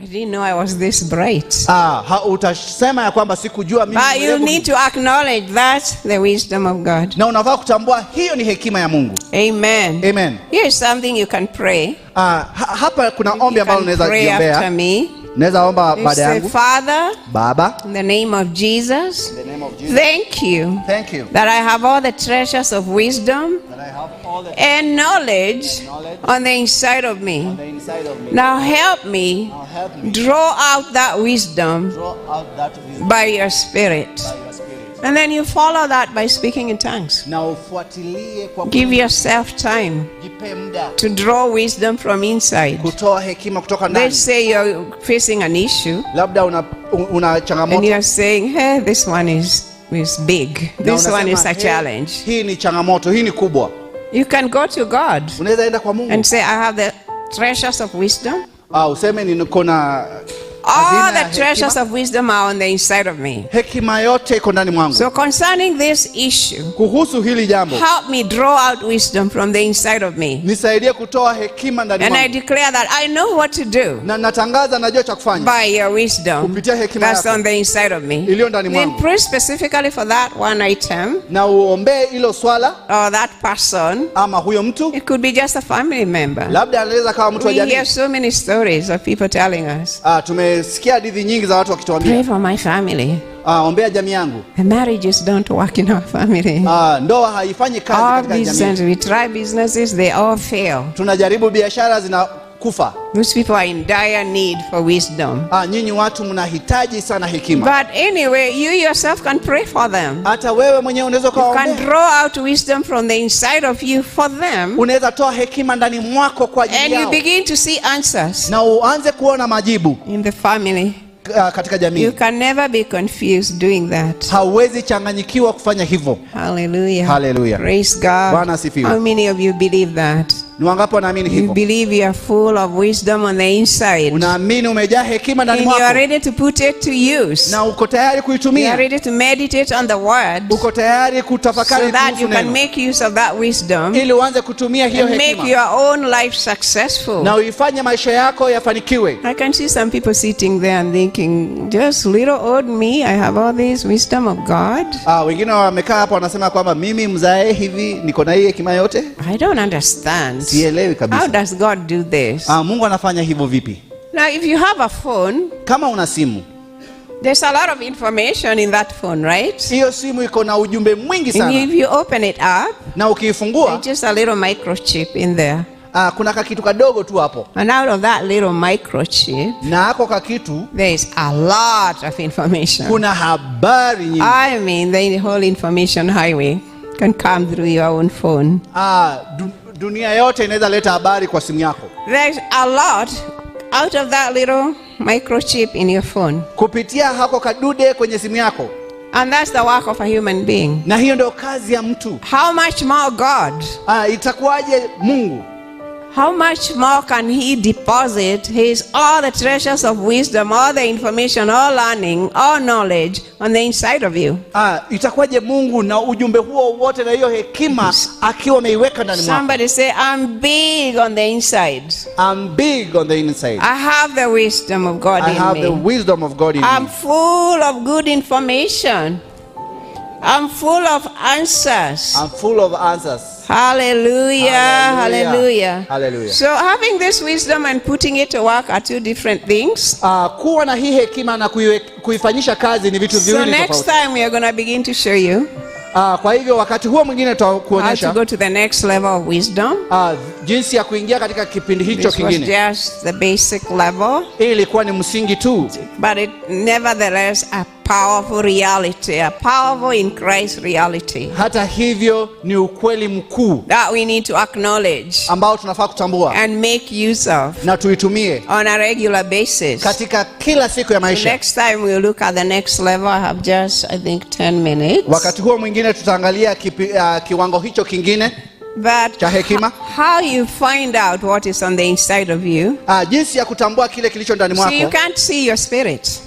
I didn't know I was this bright. Utasema ya kwamba sikujua mimi. But you need to acknowledge that the wisdom of God. Na unafaa kutambua hiyo ni hekima ya Mungu. Amen. Amen. Here's something you can pray. Hapa kuna ombi ambalo unaweza kuombea. Naweza omba baada yangu. Father, Baba, in the name of Jesus, thank you that I have all the treasures of wisdom and knowledge on the inside of me. Now help me draw out that wisdom by your Spirit. And then you follow that by speaking in tongues. Give yourself time to draw wisdom from inside. Let's say you're facing an issue and you're saying, hey, this one is big. This one is a challenge. You can go to God and say, I have the treasures of wisdom. All the treasures of wisdom are on the inside of me. So concerning this issue, help me draw out wisdom from the inside of me. And I declare that I know what to do by your wisdom that's on the inside of me. Then pray specifically for that one item or that person. It could be just a family member. We hear so many stories of people telling us, pray for my family. The marriages don't work in our family. All business, we try businesses, they all fail. Those people are in dire need for wisdom. But anyway, you yourself can pray for them. You can draw out wisdom from the inside of you for them. And you begin to see answers in the family. You can never be confused doing that. Hallelujah. Hallelujah. Praise God. How many of you believe that? You believe you are full of wisdom on the inside. And you are ready to put it to use. You are ready to meditate on the word so that you can make use of that wisdom and make your own life successful. I can see some people sitting there and thinking, just little old me, I have all this wisdom of God. I don't understand. How does God do this? Now if you have a phone, there's a lot of information in that phone, right? And if you open it up, there's just a little microchip in there. And out of that little microchip, there is a lot of information. I mean, the whole information highway can come through your own phone. There's a lot out of that little microchip in your phone. And that's the work of a human being. How much more God? How much more can He deposit all the treasures of wisdom, all the information, all learning, all knowledge on the inside of you? Somebody say, I'm big on the inside. I'm big on the inside. I have the wisdom of God in me. I have the wisdom of God in me. I'm full of good information. I'm full of answers. I'm full of answers. Hallelujah. Hallelujah. Hallelujah. So having this wisdom and putting it to work are two different things. So next time we are going to begin to show you how to go to the next level of wisdom. This was just the basic level. But it nevertheless a powerful reality, a powerful in Christ reality that we need to acknowledge and make use of on a regular basis. So next time we'll look at the next level. I have just, I think, 10 minutes. But how you find out what is on the inside of you, so you can't see your spirit.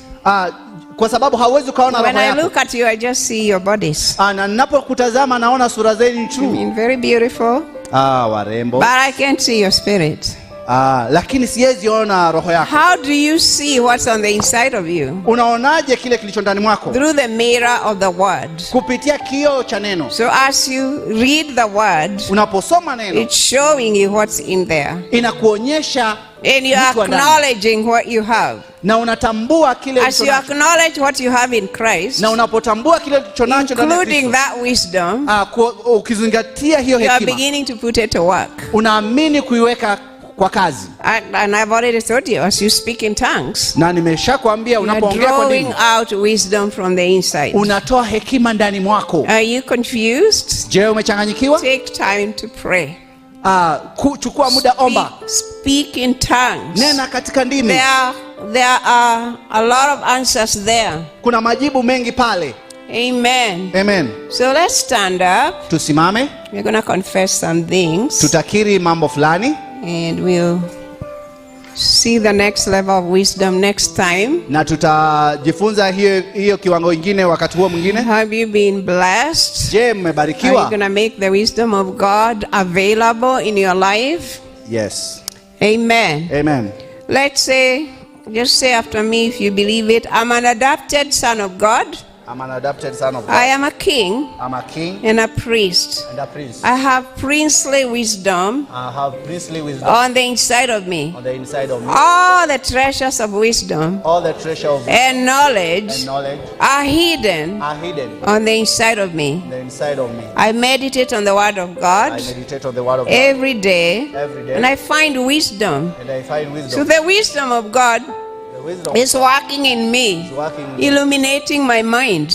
When I look at you, I just see your bodies. I mean, very beautiful. But I can't see your spirit. lakini siwezi ona roho yako. How do you see what's on the inside of you? Unaonaje kile kilicho ndani mwako? Through the mirror of the word. Kupitia kioo cha neno. So as you read the word, unaposoma neno, it's showing you what's in there. Inakuonyesha, and you are acknowledging what you have. Na unatambua kile as you acknowledge what you have in Christ, na unapotambua kile ulicho nacho ndani ya Kristo, including that wisdom, ukizingatia hiyo hekima, you are beginning to put it to work. Unaamini kuiweka kwa kazi. And I've already told you, as you speak in tongues, na nimeshakwambia unapoongea kwa dini, drawing out wisdom from the inside. Unatoa hekima ndani mwako. Are you confused? Je, umechanganyikiwa? Take time to pray. Chukua muda, omba. Speak in tongues. Nena katika ndimi. There are a lot of answers there. Kuna majibu mengi pale. Amen. Amen. So let's stand up. Tusimame. We're going to confess some things. Tutakiri mambo fulani. And we'll see the next level of wisdom next time. Na tutajifunza hiyo kiwango kingine wakati huo mwingine. Have you been blessed? Je, mmebarikiwa? Are you going to make the wisdom of God available in your life? Yes. Amen. Amen. Let's say, just say after me if you believe it. I'm an adopted son of God. I'm an adopted son of God. I am a king. I'm a king. And a priest. And a priest. I have princely wisdom. I have princely wisdom. On the inside of me. On the inside of me. All the treasures of wisdom. All the treasure of wisdom. And knowledge. And knowledge. Are hidden. Are hidden. On the inside of me. On the inside of me. I meditate on the word of God. I meditate on the word of God. Every day. Every day. And I find wisdom. And I find wisdom. So the wisdom of God is working in me, illuminating my mind,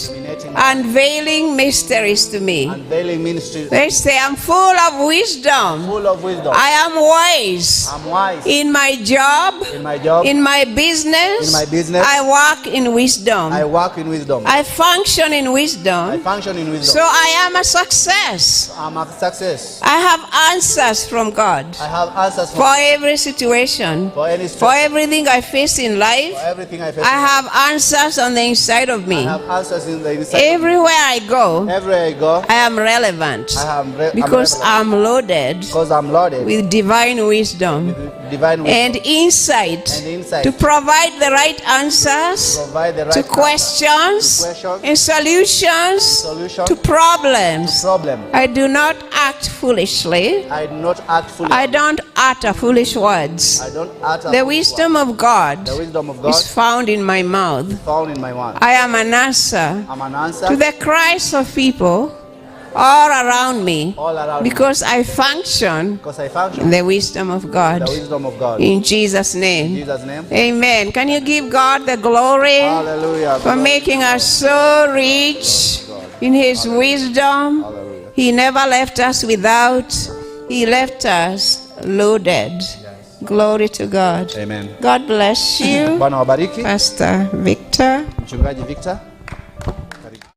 unveiling mysteries to me. Unveiling mysteries. They say I'm full of wisdom. Full of wisdom. I am wise. I'm wise. In my job. In my job. In my business. In my business. I walk in wisdom. I walk in wisdom. I function in wisdom. I function in wisdom. So I am a success. I'm a success. I have answers from God. I have answers for every situation. For any for everything I face in life. For everything I face. I have answers on the inside of me. I have answers in the inside. Everywhere I go. Everywhere I go. I am relevant. Because I'm loaded. Because I'm loaded. With divine wisdom. With divine wisdom. And insight. To provide the right answers. To questions. And solutions. To problems. I do not act foolishly. I do not act foolishly. I don't utter foolish words. I don't utter the wisdom of God, is found in my mouth. Found in my mouth. I am an answer, I'm an answer to the cries of people all around me, because I function in the wisdom of God. The wisdom of God. In Jesus' name. In Jesus' name. Amen. Can you give God the glory? Hallelujah. For making us so rich in His wisdom? Hallelujah. He never left us without. He left us loaded. Yes. Glory to God. Amen. God bless you. Bwana wabariki. Pastor Victor. Mchungaji Victor.